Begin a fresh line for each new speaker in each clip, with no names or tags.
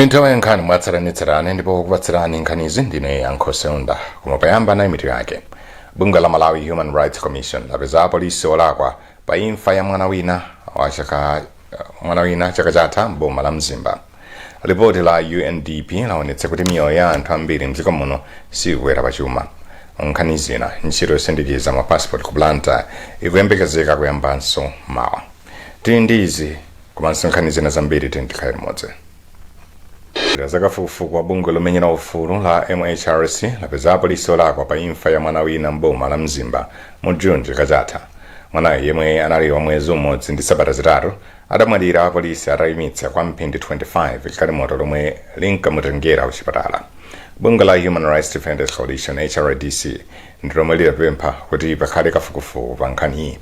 Ndi nthawi ya nkhani mwatsatanetsatane, ndipo kupatsirani nkhanizi ndine Yankho Seunda. Koma poyamba, nayi mitu yake. Bungwe la Malawi Human Rights Commission lapeza apolisi olakwa pa imfa ya mwana wina chaka chatha m'boma la Mzimba. Ripoti la UNDP laonetsa kuti miyoyo ya anthu ambiri mdziko muno sikukwera pachuma. Nkhani zina: ntchito yosindikiza mapasipoti ku Blantyre ikuyembekezeka kuyambanso mawa. Tili ndi izi komanso nkhani zina zambiri, tili tikhale limodzi. Zakafukufuku wa bungwe lomenyera ufulu la MHRC lapeza apolisi olakwa pa imfa ya mwana wina m'boma la Mzimba mu Juni chaka chatha. Mwanayo, yemwe anali wa mwezi umodzi ndi sabata 3, adamwalira apolisi atayimitsa kwa mphindi 25 galimoto lomwe linkamutengera kuchipatala. Bungwe la Human Rights Defenders Coalition, HRDC, ndi lomwe lidapempha kuti pakhale kafukufuku pa nkhaniyi.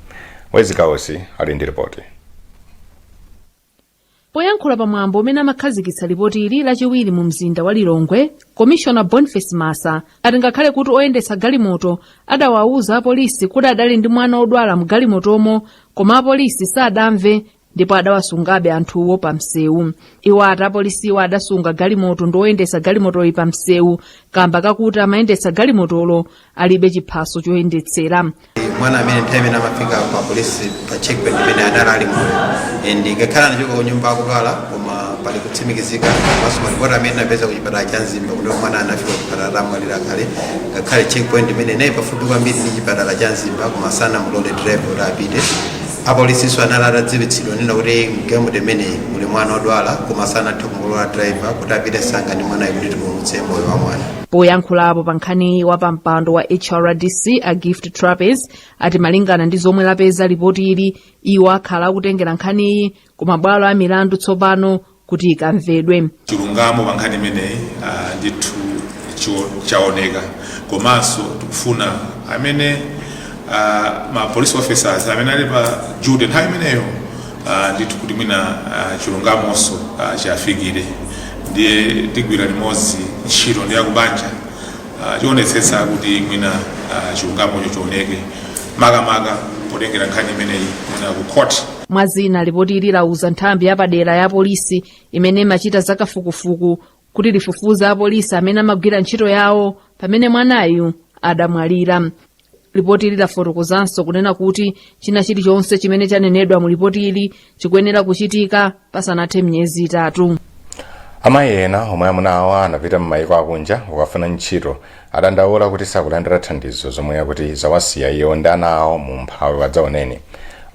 Wezi Kausi ali ndi ripoti.
Poyankhula pamwambo umene amakhazikitsa ripoti ili Lachiwiri mu mzinda wa Lilongwe, Komishona Boniface Masa ati ngakhale kuti oyendetsa galimoto adawawuza apolisi kuti adali ndi mwana odwala mu galimotomo, koma apolisi sadamve ndipo adawasungabe anthuwo pa msewu. Iwo ati apolisiwo adasunga galimoto ndi oyendetsa galimotoyi pa msewu kamba kakuti amayendetsa galimotolo alibe chiphaso choyendetsera.
Mwana amene nthawi imene amafika pa polisi pa checkpoint imene anali ali moyo, and ngakhale anachoka ku nyumba akudwala, koma pali kutsimikizika komanso malipoti amene anapeza ku chipatala cha Mzimba kuti mwana anafika ku chipatala atamwalira kale. Ngakhale checkpoint imene inayi pafupi kwambiri ndi chipatala cha Mzimba, koma sanamulole driver kuti apite. Apolisinso anali atadziwitsidwa nena kuti mgalimoto imeneyi muli mwana odwala, koma sanathe kumulola driver kuti apite sanga ndi mwanayo kuti tipulumutse moyo wa mwana.
Poyankhulapo pa nkhaniyi, wapampando wa HRDC a Gift Trapence ati malingana ndi zomwe lapeza ripoti ili, iwo akhala akutengera nkhaniyi ku mabwalo a milandu tsopano kuti ikamvedwe.
Chilungamo pa nkhani imeneyi ndithu chaoneka, komanso tikufuna amene ma police officers amene ali pa duty nthawi imeneyo ndithu kuti mwina chilungamonso chiafikire. Ndiye tigwira limodzi ntchito ndi akubanja, chionetsetsa kuti mwina chilungamocho chioneke, makamaka potengera nkhani imeneyi mwina ku court.
Mwazina, ripoti ili lauza nthambi yapadera ya polisi imene imachita zakafukufuku kuti lifufuze apolisi amene amagwira ntchito yawo pamene mwanayu adamwalira. Ripoti ili lafotokozanso kunena kuti china chilichonse chimene chanenedwa mu ripoti ili chikuyenera kuchitika pasanathe miyezi 3.
Amayi ena omwe amuna awo anapita m'mayiko akunja kukafuna ntchito adandaula kuti sakulandira thandizo, zomwe akuti zawasiya iwo ndi ana awo mu umphawi wadzaoneni.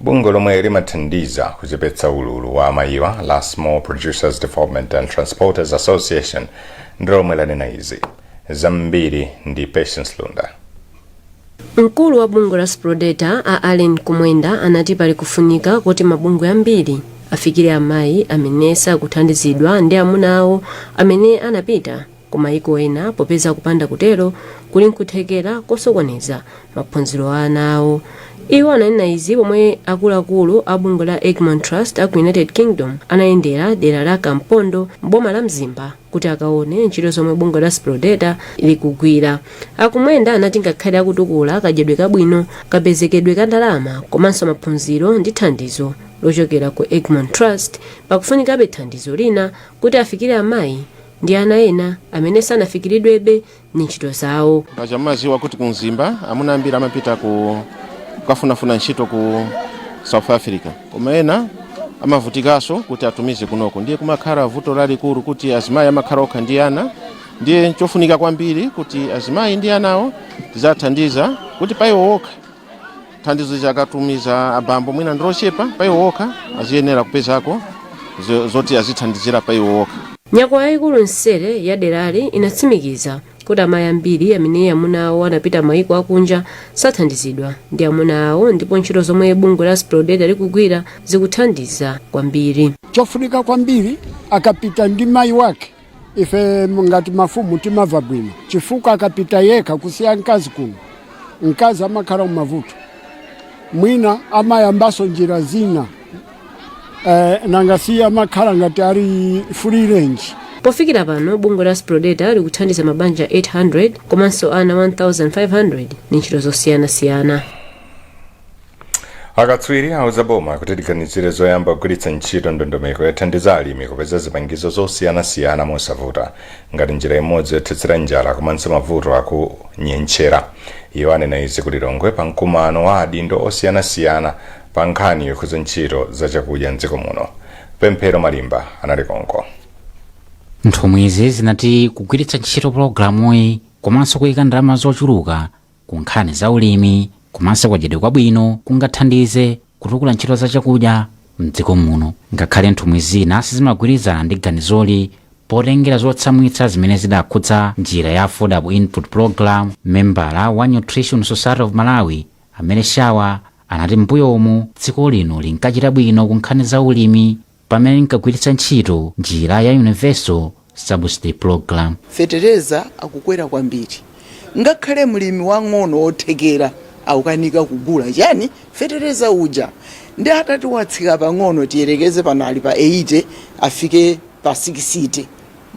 Bungwe lomwe limathandiza kuchepetsa ululu wa amayiwa la Small Producers Development and Transporters Association ndi lomwe lanena izi. Zambiri ndi Patience Lunda.
Mkulu wa bungwe la Sprodeta a Allen Kumwenda anati pali kufunika kuti mabungwe ambiri afikire amayi amene sakuthandizidwa ndi amuna awo amene anapita ku mayiko ena, popeza kupanda kutero kuli nkuthekera kosokoneza maphunziro a ana awo. Iwo ananena izi pomwe akuluakulu a bungwe la Egmont Trust aku United Kingdom anayendera dera la Kampondo m'boma la Mzimba kuti akaone ntchito zomwe bungwe la Sprodeta likugwira. Akumwenda anati ngakhale akutukula kadyedwe kabwino, kapezekedwe ka ndalama komanso maphunziro ndi thandizo lochokera ku Egmont Trust, pakufunikabe thandizo lina kuti afikire amayi ndi ana ena amene sanafikiridwebe ndi ntchito zawo.
Paja mumaziwa kuti ku Mzimba amuna ambiri amapita ku kukafunafuna ntchito ku South Africa, koma ena amavutikanso kuti atumize kunoko. Ndiye kumakhala vuto lalikulu kuti azimayi amakhala okha ndi ana. Ndiye chofunika kwambiri kuti azimayi ndi anawo tizathandiza kuti pa iwo okha thandizo chakatumiza abambo mwina ndilochepa, pa iwo okha aziyenera kupezako zoti azithandizira pa iwo okha.
Nyakwawa yayikulu Nsere ya derali inatsimikiza kuti amayi ambiri amene amuna awo anapita mayiko akunja sathandizidwa ndi amuna awo, ndipo ntchito zomwe bungwe la Sprodeta likugwira zikuthandiza kwambiri.
Chofunika kwambiri, akapita ndi mayi wake, ife ngati mafumu timamva bwino, chifukwa akapita yekha kusiya mkazi kuno, mkazi amakhala mumavuto, mwina amayambaso njira zina, nangasiya amakhala ngati ali free range.
Pofikira pano, bungwe la Sprodeta likuthandiza mabanja 800 komanso ana 1500 ndi ntchito zosiyanasiyana.
Akatswiri auza boma kuti liganizire zoyamba kugwiritsa ntchito ndondomeko yothandiza alimi kupeza zipangizo zosiyanasiyana mosavuta ngati njira imodzi yothetsera njala komanso mavuto akunyentchera. Iwo anena izi ku Lilongwe pa mkumano wa adindo osiyanasiyana pa nkhani yokhudza ntchito za chakudya mdziko muno. Pemphero Malimba anali konko.
Nthumwizi zinati kugwiritsa ntchito pulogalamuyi komanso kuyika ndalama zochuluka ku nkhani za ulimi komanso kadyedwe kwabwino kungathandize kutukula ntchito za chakudya mdziko muno. Ngakhale nthumwi zina sizimagwirizana ndi ganizoli potengera zotsamwitsa zimene zidakhudza njira ya Affordable Input Program, membala wa Nutrition Society of Malawi amene Shawa anati mbuyomu dziko lino linkachita bwino ku nkhani za ulimi pamene linkagwiritsa ntchito njira ya Universal Subsidy Program.
Fetereza akukwera kwambiri, ngakhale mlimi wang'ono wothekera akukanika kugula chani, fetereza uja. Ndi atati watsika pang'ono, tiyerekeze panali pa 80 afike pa 60,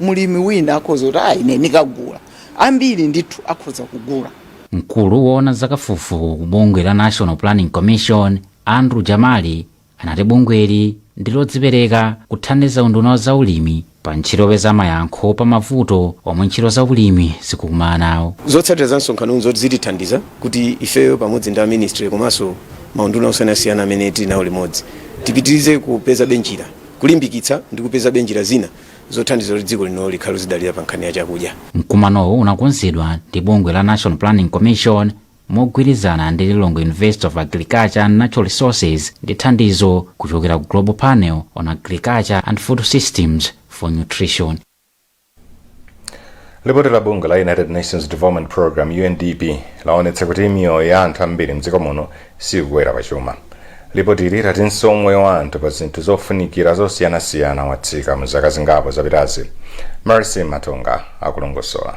mlimi wina akhoza kuti, "Ayi, ine ndikagula." Ambiri ndithu akhoza kugula.
Mkulu woona zakafukufuku ku bungwe la National Planning Commission Andrew Jamali anati bungweli ndi lodzipereka kuthandiza unduna wa zaulimi pa ntchito yopeza mayankho pa mavuto omwe ntchito za ulimi zikukumana nawo.
Zotsatira za msonkhano zoti zitithandiza kuti ifeyo pamodzi ndi a ministry komanso maunduna osiyanasiyana amene tili nawo limodzi tipitirize kupeza njira, kulimbikitsa ndi kupeza njira zina zothandiza kuti dziko lino likhale lozidalira pa nkhani ya chakudya.
Mkumanowu unakonzedwa ndi bungwe la National Planning Commission mogwirizana ndi Lilongwe University of Agriculture and Natural Resources ndi thandizo kuchokera ku Global Panel on Agriculture and Food Systems for Nutrition.
Lipoti la bungwe la United Nations Development Program, UNDP, laonetsa kuti miyoyo ya anthu ambiri mdziko muno sikukwera pachuma. Lipotili latinso moyo wa anthu pa zinthu zofunikira zosiyanasiyana watsika mu zaka zingapo zapitazi. Mercy Matonga akulongosola.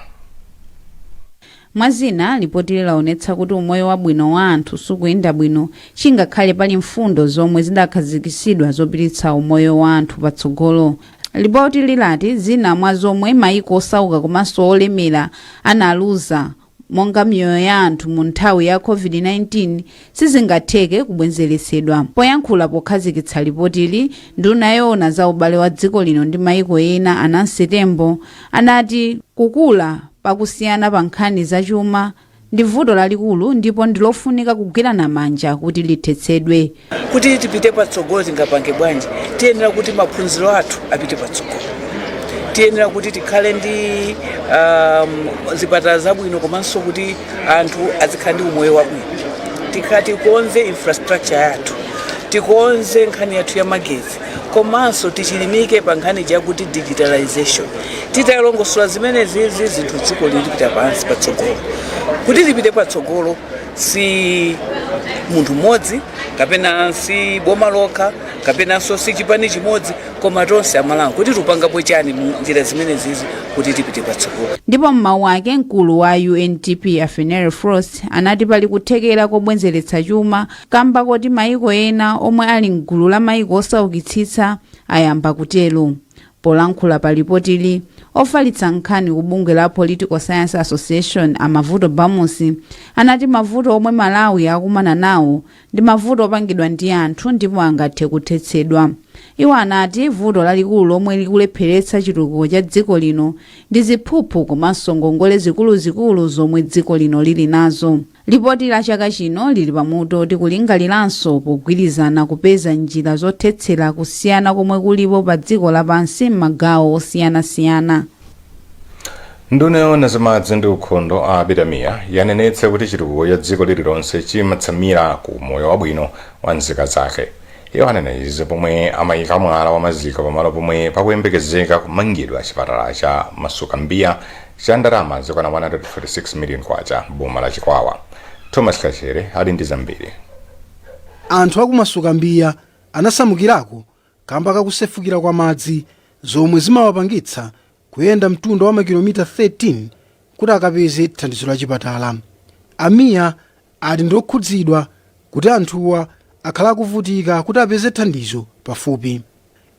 Mwazina, lipotili laonetsa kuti umoyo wabwino wa anthu sukuyenda bwino, chingakhale pali mfundo zomwe zidakhazikitsidwa zopititsa umoyo wa anthu patsogolo. Lipoti lilati zina mwa zomwe maiko osauka komanso olemera analuza, monga miyoyo ya anthu mu nthawi ya COVID-19, sizingatheke kubwezeretsedwa. Poyankhula pokhazikitsa lipotili, nduna yoona za ubale wa dziko lino ndi maiko ena a Nancy Tembo anati kukula pakusiyana pa nkhani zachuma ndi vuto lalikulu ndipo ndilofunika kugwirana manja kuti lithetsedwe.
Kuti tipite patsogolo tingapange bwanji? Tiyenera kuti maphunziro athu apite patsogolo, tiyenera kuti tikhale ndi zipatala zabwino komanso kuti anthu azikhala ndi umoyo wabwino, tikonze infrastructure yathu, tikonze nkhani yathu ya magetsi, komanso tichilimike pa nkhani yakuti digitalization. Titalongosola zimenezi zinthu, dziko lilipita pansi patsogolo. Kuti lipite patsogolo si munthu mmodzi kapena si boma lokha kapenanso si chipani chimodzi, koma tonse Amalawi, kuti tipangapo chani mu njira zimenezizi kuti tipite patsogolo.
Ndipo m'mawu ake, mkulu wa UNDP a Feneri Frost anati pali kuthekera kobwezeretsa chuma kamba koti maiko ena omwe ali mgulu la maiko osaukitsitsa ayamba kutero. Polankhula pa lipotili, ofalitsa nkhani ku bungwe la Political Science Association a Mavuto Bamusi anati mavuto omwe Malawi akumana nawo ndi mavuto opangidwa ndi anthu ndipo angathe kuthetsedwa. Iwo anati vuto lalikulu lomwe likulepheretsa chitukuko cha dziko lino ndi ziphuphu komanso ngongole zikuluzikulu zomwe dziko lino lili nazo. Lipoti la chaka chino lili pamutu oti kulingaliranso pogwirizana kupeza njira zothetsera kusiyana komwe kulipo pa dziko lapansi m'magawo osiyanasiyana.
Nduna yoona zamadzi ndi ukhondo a Abida Mia yanenetsa kuti chitukuko cha dziko lililonse chimatsamira ku moyo wabwino wa nzika zake. Iwo anena izi pomwe amayika mwala wa maziko pamalo pomwe pakuyembekezeka kumangidwa chipatala cha Masukambiya cha ndalama zokwana 146 million kwacha, boma la Chikwawa. Thomas Kachere ali ndi zambiri.
Anthu akuMasukambiya anasamukirako kamba kakusefukira kwa madzi, zomwe zimawapangitsa kuyenda mtunda wa makilomita 13 kuti akapeze thandizo la chipatala. Amiya ati ndokhudzidwa kuti anthuwa akhala akuvutika kuti apeze thandizo pafupi.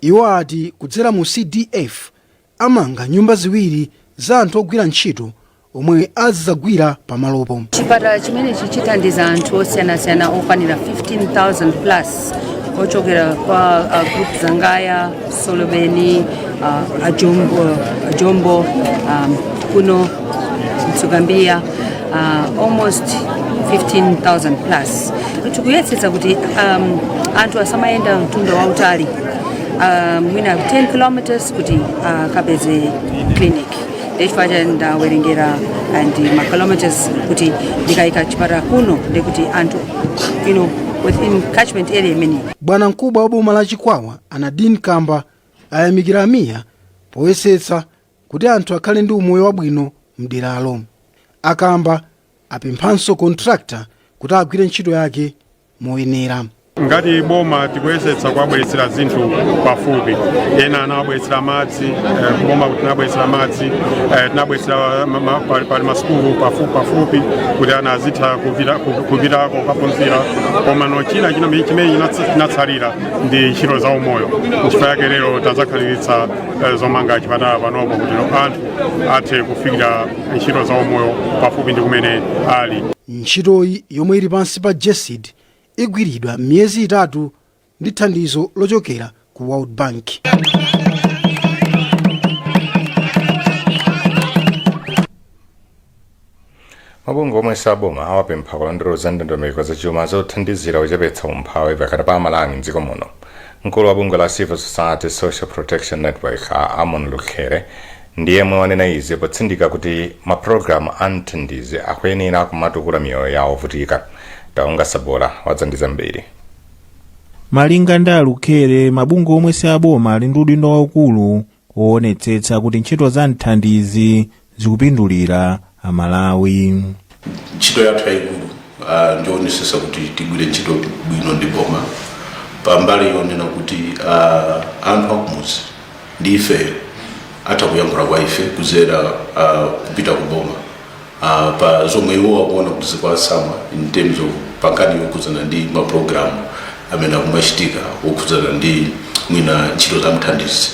Iwo ati kudzera mu CDF amanga nyumba ziwiri za anthu ogwira ntchito Omwe azidzagwira pamalopo.
Chipatala chimenechi chithandiza anthu osiyanasiyana okwanira 15,000 plus ochokera kwa group Zangaya, Solobeni, Ajombo, kuno Mtsukambiya, almost 15,000 plus. Tikuyesetsa kuti anthu asamayenda mtunda wautali, mwina 10 kilometers kuti akapeze clinic. Ndechifukwa ndawerengera and ma kilometers kuti ndikayika chipatala kuno, ndikuti anthu within catchment area imeneyi.
Bwana mkubwa wa boma la Chikwawa, Anadine Kamba, ayamikira a Mia poyesetsa kuti anthu akhale ndi umoyo wabwino mderalo. Akamba apemphanso contractor kuti agwire ntchito yake moyenera.
Ngati boma tikuyesetsa kuwabweretsera zinthu pafupi. Ena anawabweretsera madzi, kuboma kuti tinabweretsera madzi, tinabweretsera pali masukulu pafupi pafupi kuti ana azitha kupitako kukaphunzira. Koma no china chimene chinatsalira ndi ntchito za umoyo. Nchifukwa yake lero tazakhazikitsa zomanga chipatala panopo kuti anthu athe kufikira ntchito za umoyo pafupi ndi kumene ali.
Ntchitoyi, yomwe ili pansi pa GESD, igwiridwa miyezi 3 ndi thandizo lochokera ku World Bank.
Mabungwe omwe saboma awapempha kulondoloza ndondomeko zachuma zothandizira kuchepetsa umphawi pakati pa Amalawi mdziko muno. Mkulu wa bungwe la Civil Society Social Protection Network, a Amon Lukhere, ndi yemwe wanena izi potsindika kuti mapulogalamu a mthandizi akuyenera kumatukula miyoyo ya ovutika. Taonga Sabola wadza ndi zambiri.
Malinga ndi a Lukhere, mabungwe omwe si aboma ali ndi udindo waukulu woonetsetsa kuti ntchito za mthandizi zikupindulira Amalawi.
Ntchito yathu yayikulu ndionetsetsa kuti tigwire ntchito bwino ndi boma pambali yonena kuti anthu akumudzi ndi ife atha kuyankhula kwa ife kuzera kupita ku boma pa zomwe iwo akuona kuti zikuwasamwa in terms of pankhani yokhudzana ndi mapulogalamu amene akumachitika okhudzana ndi mwina ntchito za mthandizi.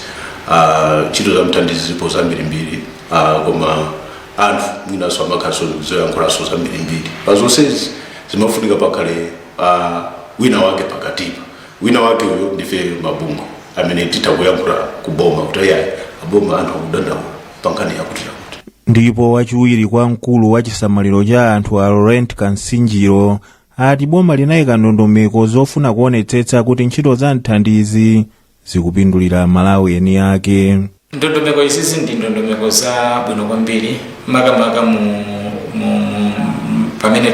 Ntchito za mthandizi zilipo zambirimbiri, koma anthu mwinanso amakhalanso zoyankhulanso zambirimbiri. Pa zonsezi zimafunika pakhale wina wake pakatipa. Wina wake uyo ndife mabungwe amene titha kuyankhula ku boma kuti ayayi, aboma, anthu akudandaula pa nkhani yakuti yakuti.
Ndipo wachiwiri kwa mkulu wa chisamaliro cha anthu, a Laurent Kansinjiro, ati boma linayika ndondomeko zofuna kuonetsetsa kuti ntchito za mthandizi zikupindulira Amalawi eni ake.
Ndondomeko izizi ndi ndondomeko za bwino kwambiri, makamaka mu pamene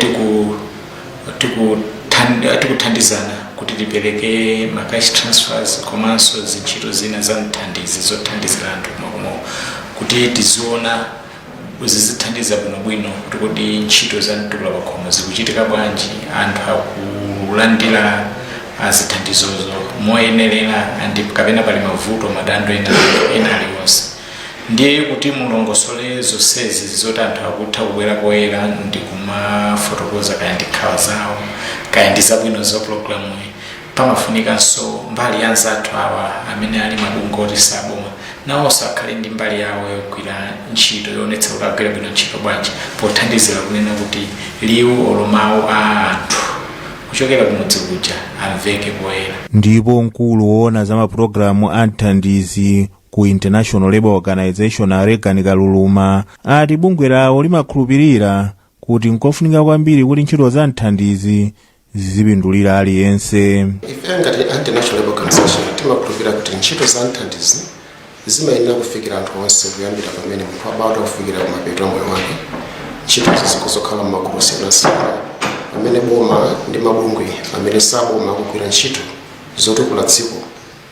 tikuthandizana kuti tipereke ma cash transfers komanso zintchito zina za mthandizi zothandizira anthu kumakomo, kuti tiziona zizithandiza bwinobwino kuti kodi ntchito za mtukula pakhomo zikuchitika bwanji, anthu akulandira zithandizozo moyenerera andi kapena pali mavuto, madando ena aliwonse. Ndiye kuti mulongosole zonsezi zoti anthu akutha kubwera poyera ndi kumafotokoza kaya ndi nkhawa zawo, kaya ndi zabwino za programuyi, pamafunikanso mbali ya anzathu awa amene ali mabungwe oti saboma, nawonso akhale ndi mbali yawo yogwira ntchito yoonetsa kuti agwira bwino ntchito bwanji pothandizira kunena kuti liwu olo mawu a anthu kuchokera kumudzi kuja amveke poyera.
Ndipo mkulu woona za mapulogalamu a mthandizi ku International Labour Organization, a Regan Kaluluma, ati bungwe lawo limakhulupirira kuti nkofunika kwambiri kuti ntchito za mthandizi zizipindulira aliyense.
Ife ngati International Labour Organization timakhulupirira kuti ntchito za mthandizi zimayenera kufikira anthu onse, kuyambira pamene munthu abadwa kufikira kumapeto a moyo wake. Ntchitozi zikuzokhala m'magulu osiyanasiyana pamene boma ndi mabungwe amene saboma akugwira ntchito zotukula dziko.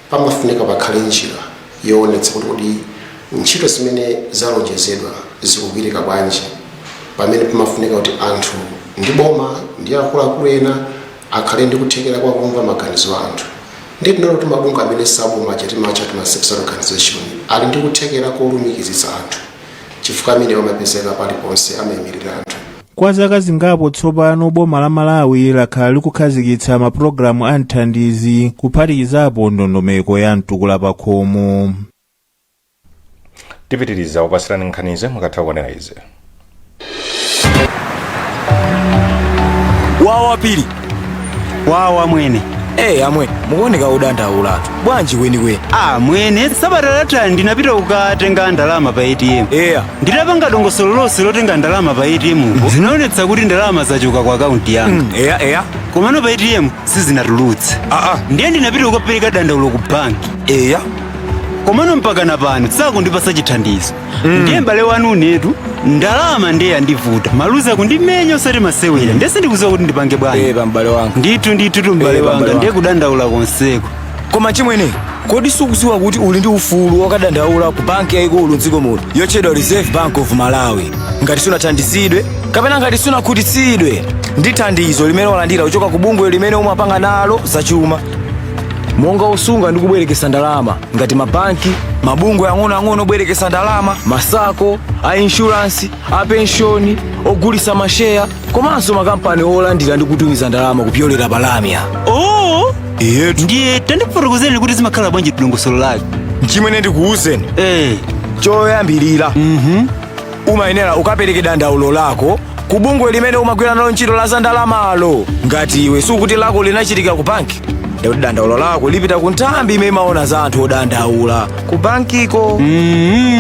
Pamafunika pakhale njira yoonetsa kuti kodi ntchito zimene zalonjezedwa zikugwirika bwanji, pamene pamafunika kuti anthu ndi boma ndi akuluakulu ena akhale ndi kuthekera kwa kumva maganizo a anthu. Ndiye tinalo kuti mabungwe amene saboma aja timatcha ma sector organization ali ndi kuthekera kolumikizitsa anthu, chifukwa amene amapezeka paliponse amayimirira anthu.
Kwa zaka zingapo tsopano, boma la Malawi lakhala likukhazikitsa mapulogalamu a mthandizi, kuphatikizapo ndondomeko ya mtukula pakhomo.
Tipitiriza kupasirani nkhanizi mukatha kuonera izi.
Wawa pili.
Wawa mwene.
Hey, amwe mukuoneka odandaulatu, bwanji kwenikweni?
Ah mwene, sabata latha ndinapita kukatenga ndalama pa ATM. Nditapanga dongosolo lonse lotenga ndalama pa ATM uko, zinaonetsa kuti ndalama zachoka ku akaunti yanga.
Eya eya
Komano pa ATM sizinatulutse. Ndiye ndinapita kukapereka dandaulo ku banki. Komano mpaka na pano sakundipasa chithandizo. Ndiye m'bale wanu unetu ndalama ndiye yandivuta, maluza kundimenya osati masewera. Ndiye sindikudziwa kuti ndipange bwanji.
M'bale wanga.
Ndithu ndithu tu m'bale
m'bale
wanga, ndiye
wanga.
Kudandaula konseko.
Koma chimwene, kodi sukudziwa kuti uli ndi ufulu wokadandaula ku banki yayikulu mdziko muno yotchedwa Reserve Bank of Malawi ngati sunathandizidwe kapena ngati sunakhutitsidwe ndi thandizo limene walandira kuchoka ku bungwe limene umapanga nalo zachuma, monga osunga ndi kubwerekesa ndalama ngati mabanki, mabungwe ang'onoang'ono obwerekesa ndalama, ma SACCO, a insurance, a penshoni, ogulitsa masheya komanso makampani olandira ndi kutumiza ndalama kupyolera palamya?
Oh.
Iyetu.
Ndiye tandifotokozereni kuti zimakhala bwanji, dongosolo lake.
Chimwene, ndikuwuzeni. Choyambirira, umayenera ukapereke dandaulo lako ku bungwe limene umagwira nalo ntchito la za ndalamalo. Ngati iwe sukuti lako linachitika ku banki, ndikuti dandaulo lako lipita ku nthambi imene imaona za anthu odandaula ku bankiko.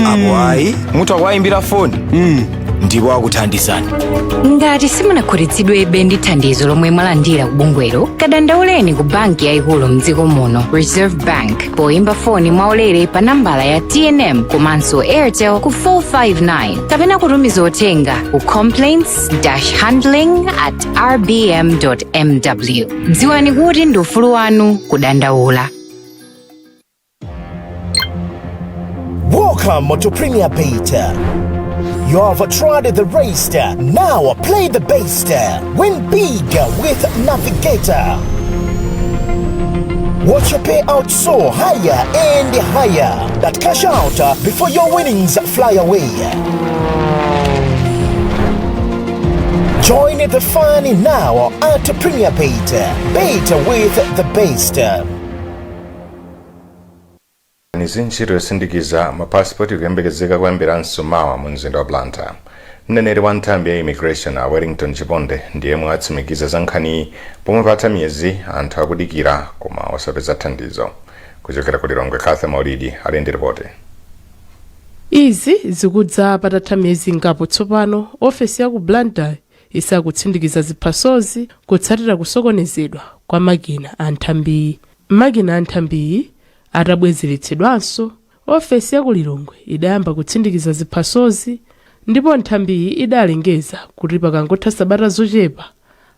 Apo ayi, mutha kuwayimbira foni ndipo akuthandizani.
Ngati simunakhutitsidwebe ndi thandizo lomwe mwalandira ku bungwelo, kadandauleni ku banki yayikulu mdziko muno, Reserve Bank, poyimba foni mwaulere pa nambala ya TNM komanso Airtel ku 459 kapena kutumiza uthenga ku complaints-handling@rbm mw. Dziwani kuti ndi ufulu wanu kudandaula.
Welcome to Premier Bet. You have tried the rest. Now play the best. Win big with Navigator. Watch your payout soar higher and higher. But cash out before your winnings fly away. Join the fun now at Premier Bet. Bet with the best.
Nizi ntchito yosindikiza mapasipoti kuyembekezeka kuyambiranso mawa mu mzinda wa Blantyre. Mneneri wa nthambi ya immigration a Wellington Chiponde ndiyemwe atsimikiza za nkhaniyi pomwe patha miyezi anthu akudikira koma osapeza thandizo. Kuchokera ku Lilongwe, Katha Maulidi ali ndi ripoti.
Izi zikudza patatha miyezi ingapo tsopano ofesi ya ku Blantyre isakutsindikiza ziphasozi kutsatira kusokonezedwa kwa makina a nthambiyi. Makina a nthambiyi atabwezeretsedwanso, ofesi ya ku Lilongwe idayamba kutsindikiza ziphasozi ndipo nthambiyi idalengeza kuti pakangotha sabata zochepa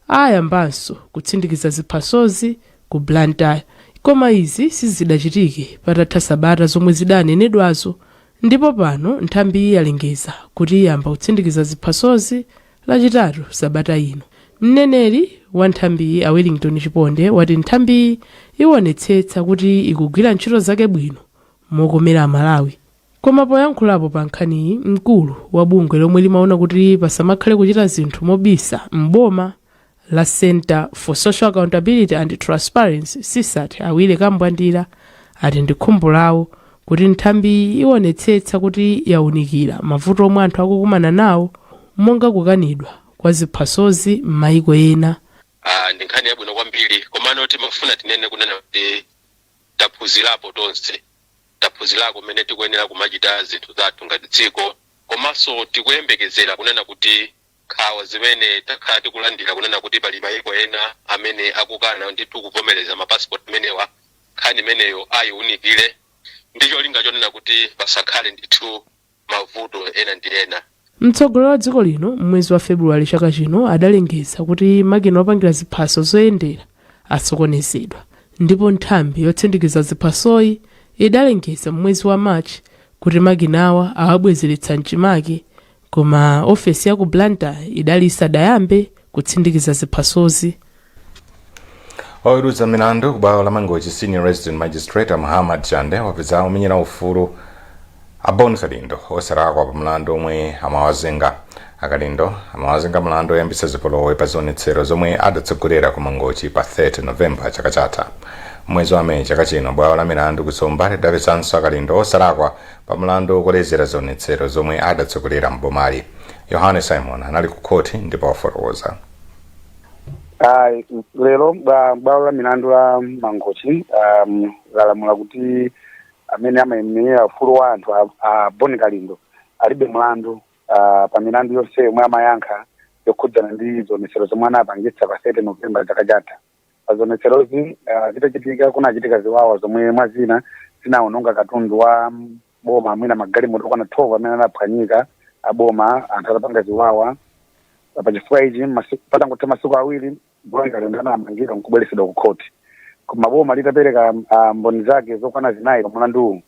ayambanso kutsindikiza ziphasozi ku Blantyre, koma izi sizidachitike patatha sabata zomwe zidanenedwazo, ndipo pano nthambiyi yalengeza kuti iyamba kutsindikiza ziphasozi Lachitatu sabata ino. Mneneri wa nthambiyi a Wellington Chiponde wati nthambiyi iwonetsetsa kuti ikugwira ntchito zake bwino mokomera Amalawi. Koma poyankhulapo pa nkhaniyi, mkulu wa bungwe lomwe limaona kuti pasamakhale kuchita zinthu mobisa m'boma la Center for Social Accountability and Transparency, CSAT, a Willy Kambwandira ati ndi khumbo lawo kuti nthambiyi iwonetsetsa kuti yawunikira mavuto omwe anthu akukumana nawo, monga kukanidwa kwa ziphasozi m'mayiko ena.
Ah, ndi nkhani yabwino kwambiri, komano timafuna tinene kunena kuti taphunzirapo tonse, taphunzirako mmene tikuyenera kumachita zinthu zathu ngati dziko, komanso tikuyembekezera kunena kuti nkhawa zimene takhala tikulandira kunena kuti pali mayiko ena amene akukana ndithu kuvomereza mapasipoti amenewa, nkhani imeneyo ayiwunikire ndi cholinga chonena kuti pasakhale ndithu mavuto ena ndi ena.
Mtsogoleri wa dziko lino m'mwezi wa Februwale chaka chino adalengeza kuti makina opangira ziphaso zoyendera asokonezedwa, ndipo nthambi yotsindikiza ziphasoyi idalengeza m'mwezi wa March kuti makinawa awabwezeretsa mchimake, koma ofesi ya ku Blantyre idali isadayambe kutsindikiza ziphasozi.
Oweruza milandu ku bwalo la Mangochi, Senior Resident Magistrate Muhammad Chande, wapeza omenyera ufulu a Bon Kalindo osalakwa pa mlandu omwe amawazenga. Akalindo amawazenga mlandu oyambitsa zipolowe pa zionetsero zomwe adatsogolera ku Mangochi pa 30 Novemba chaka chatha. Mwezi wa Meyi chaka chino, bwalo la milandu ku Zomba lidapezanso Akalindo osalakwa pa mlandu wokolezera zionetsero zomwe adatsogolera mbomali. Yohane Simon anali ku khoti ndipo wafotokoza.
Ayi, lero bwalo la milandu la Mangochi lalamula kuti amene amayimirira ufulu wa anthu a Bon Kalindo alibe mlandu pa milandu yonse yomwe amayankha yokhudzana ndi zionetsero zomwe anapangitsa pa 30 November chaka chatha. Pa zionetserozi zitachitika, kunachitika ziwawa zomwe mwazina zinawononga katundu wa boma, mwina magalimoto okwana 12 amene anaphwanyika aboma anthu atapanga ziwawa. Pachifukwa ichi, patangotha masiku 2, Bon Kalindo anamangidwa nkubweretsedwa ku khoti. Koma boma litapereka mboni zake zokwana 4 pa mlanduwu,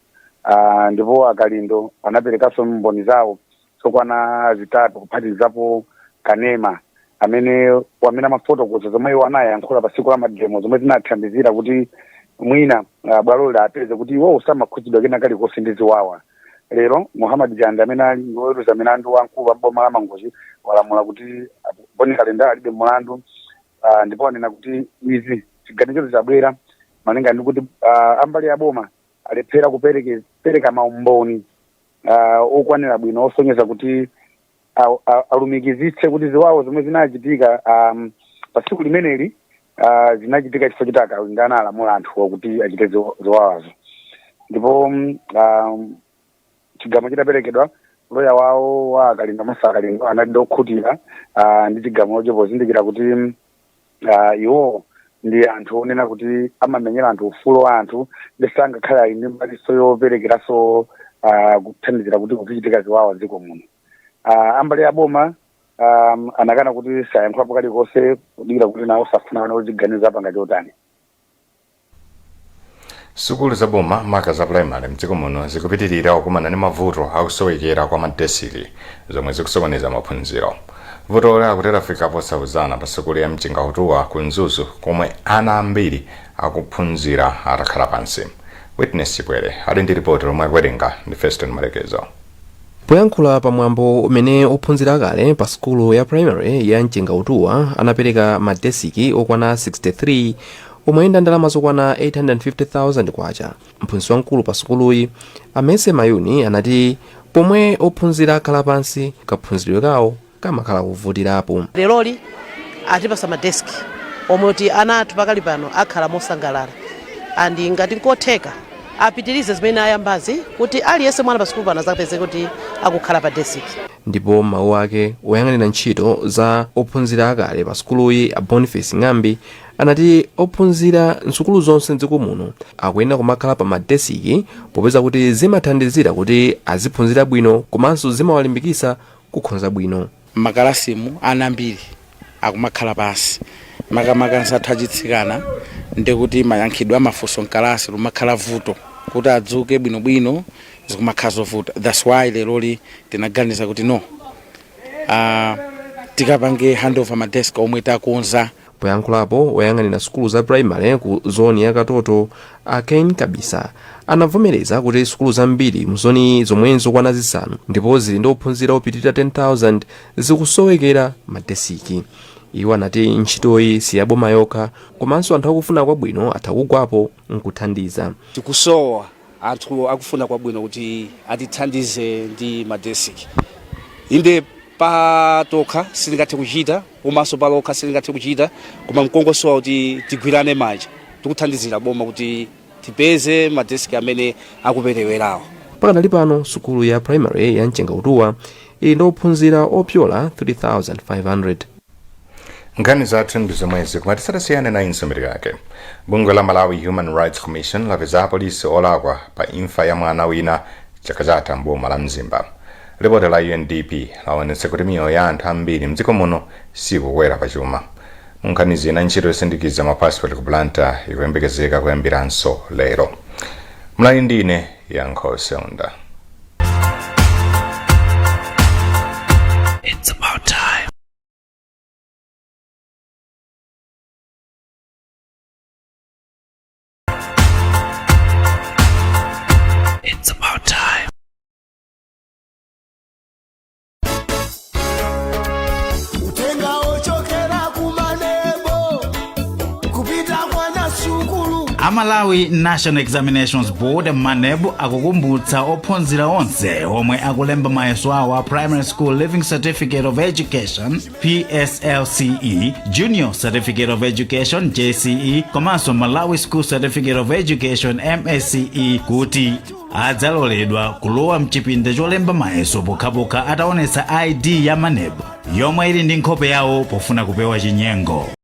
ndipo aKalindo anaperekanso mboni zawo zokwana 3, kuphatikizapo kanema amene amafotokoza zomwe iwo anayankhula pa tsiku la mademo, zomwe zinathandizira kuti mwina bwalo apeze kuti iwo samakhudzidwa kena kalikonse ndi ziwawa. Lero Muhammad Janda, amene ali woweruza milandu wamkulu wa boma la Mangochi, walamula kuti Bon Kalindo alibe mlandu, ndipo anena kuti izi chiganizo chabwera malinga ndi kuti ambali ya boma alephera kupereka maumboni okwanira bwino osonyeza kuti alumikizitse kuti ziwawa zomwe zinachitika pa tsiku limeneli zinachitika chifukwa choti aKalindo analamula anthuwo kuti achite ziwawazo. Ndipo chigamulo chitaperekedwa, loya wawo wa aKalindo, Masa aKalindo, anali okhutira ndi chigamulocho, pozindikira kuti iwo ndi anthu onena kuti amamenyera anthu ufulu wa anthu, ndi sangakhale ali ndi mbaliso yoperekeranso kuthandizira kuti kuzichitika ziwawa dziko muno. Ambali ya boma anakana kuti sayankhulapo kalikonse, kudikira kuti nawo safuna kana kuti chiganizo apanga chotani.
Sukulu za boma, maka za primary mdziko muno, zikupitirira kukumana ndi mavuto akusowekera kwa madesiki, zomwe zikusokoneza maphunziro. Vutoli akuti lafika posauzana pa sukulu ya Mchingautuwa ku Mzuzu, komwe ana ambiri akuphunzira atakhala pansi. Witness Chipwere ali ndi ripoti lomwe akuwerenga ndi Feston Malekezo.
Poyankhula pamwambo umene ophunzira akale pa sukulu ya primary ya Mchingautuwa anapereka madesiki okwana 63 omwe ayenda ndalama zokwana 850,000 kwacha, mphunzitsi wamkulu pa sukuluyi, Amese Mayuni, anati pomwe ophunzira akhala pansi, kaphunziridwe kawo kamakhala kuvutirapo.
Leroli atipasa madeski omwe kuti ana athu pakali pano akhala mosangalala, and ngati nkotheka apitirize zimene ayambazi, kuti aliyense mwana pa sukulu pano azapeze kuti akukhala pa desiki.
Ndipo mawu ake, woyang'anira ntchito za ophunzira akale pa sukuluyi, a Boniface Ng'ambi, anati ophunzira msukulu zonse mdziko muno akuyenera kumakhala pa madesiki, popeza kuti zimathandizira kuti aziphunzira bwino komanso zimawalimbikitsa kukhonza bwino.
M'makalasimu ana ambiri akumakhala pansi, makamaka anzathu achitsikana, ndikuti mayankhidwe amafunso mkalasi lumakhala vuto kuti adzuke bwinobwino, zikumakhala zovuta. That's why leroli tinaganiza kuti no, tikapange handover madesk omwe takonza.
Poyankhulapo, woyang'anira sukulu za primary ku zoni ya Katoto, a Ken Kabisa, anavomereza kuti sukulu zambiri mu zoni zomwe zokwana 5 ndipo zili ndi ophunzira opitirira 10,000 zikusowekera madesiki. Iwo anati ntchitoyi si yaboma yokha, komanso anthu akufuna kwabwino atha kugwapo nkuthandiza.
Tikusowa anthu akufuna kwabwino kuti atithandize ndi madesiki. Inde, patokha sitingathe kuchita, komanso palokha sitingathe kuchita, koma mkongosowa kuti tigwirane manja tikuthandizira boma kuti tipeze madesiki amene akuperewerawo.
Pakadali pano, sukulu ya primary ya Mchengautuwa ili ndi ophunzira opyola 3500.
Nkhani zathu ndi zomwezi, koma tisadasiyane nayi nsomero yake. Bungwe la Malawi Human Rights Commission lapeza apolisi olakwa pa imfa ya mwana wina chaka chatha mboma la Mzimba. Ripoti la UNDP laonetsa kuti miyoyo ya anthu ambiri mdziko muno sikukwera pachuma. Mu nkhani zina, ntchito yosindikiza mapasipoti ku Blantyre ikuyembekezeka kuyambiranso lero. Mlali ndine Yankho Seunda.
It's about time. It's about time.
Utenga ochokera kumanebo kupita kwana sukulu.
Amalawi National Examinations Board, MANEB, akukumbutsa ophunzira onse omwe akulemba mayeso awo a Primary School Leaving Certificate of Education, PSLCE, Junior Certificate of Education, JCE, komanso Malawi School Certificate of Education, MSCE, kuti adzaloledwa kulowa mchipinda cholemba mayeso pokhapokha ataonetsa ID ya MANEB yomwe ili ndi nkhope yawo, pofuna kupewa chinyengo.